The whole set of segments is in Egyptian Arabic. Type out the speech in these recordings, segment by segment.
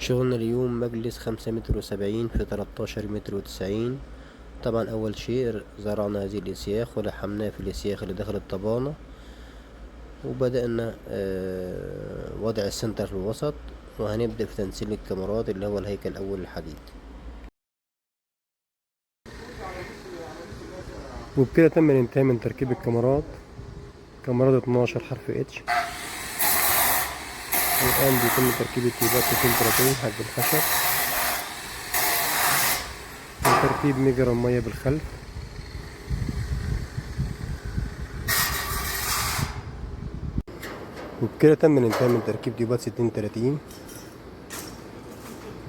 شغلنا اليوم مجلس 5.70 متر في 13.90 متر. طبعا أول شيء زرعنا هذه الإسياخ ولحمناه في الإسياخ اللي داخل الطبانة، وبدأنا وضع السنتر في الوسط، وهنبدأ في تنسيق الكاميرات اللي هو الهيكل الأول الحديد. وبكده تم الانتهاء من تركيب الكاميرات، كاميرات 12 حرف اتش. والآن بيتم تركيب التيوبات 36 حق الخشب، وتركيب مجرى المية بالخلف. وبكده تم الانتهاء من تركيب تيوبات 60-30،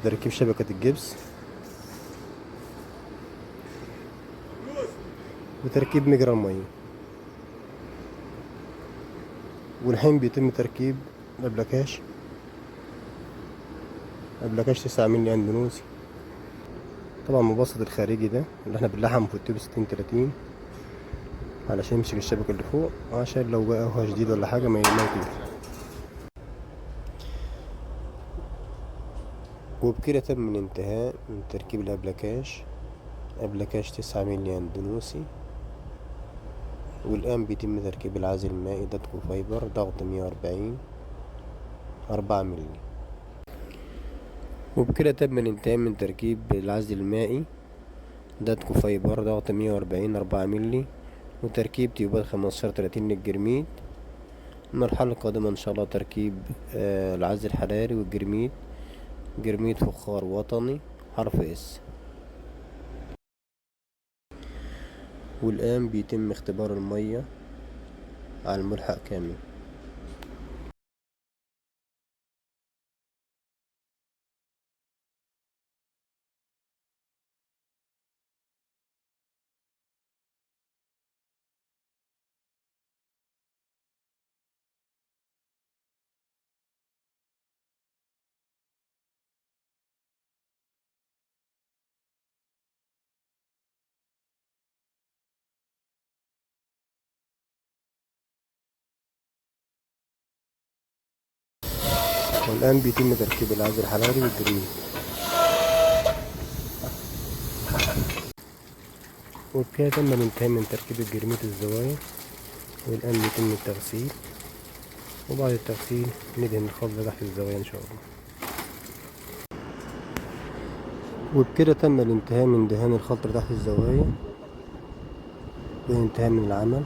تركيب شبكة الجبس، وتركيب مجرى المية. والحين بيتم تركيب أبلكاش 9 مللي اندونوسي. طبعا مبسط الخارجي ده اللي احنا بنلحمه في التيوب 60-30 علشان يمسك الشبكة اللي فوق، عشان لو بقى هو شديد ولا حاجة ما يطير. وبكده تم الانتهاء من تركيب الأبلكاش، أبلكاش 9 مللي اندونوسي. والآن بيتم تركيب العازل المائي داتكو فايبر ضغط 140 4 مللي. وبكده تم الانتهاء من تركيب العازل المائي داتكو فايبر ضغط 140 4 مللي، وتركيب تيوبات 15-30 للجرميد. المرحلة القادمة إن شاء الله تركيب العازل الحراري والجرميد، جرميد فخار وطني حرف اس. والآن بيتم اختبار المية على الملحق كامل. والآن بيتم تركيب العازل الحراري والجرميد. وبكده تم الانتهاء من تركيب الجرميد الزوايا. والآن بيتم التغسيل، وبعد التغسيل ندهن الخلطة تحت الزوايا إن شاء الله. وبكده تم الانتهاء من دهان الخلطة تحت الزوايا والانتهاء من العمل.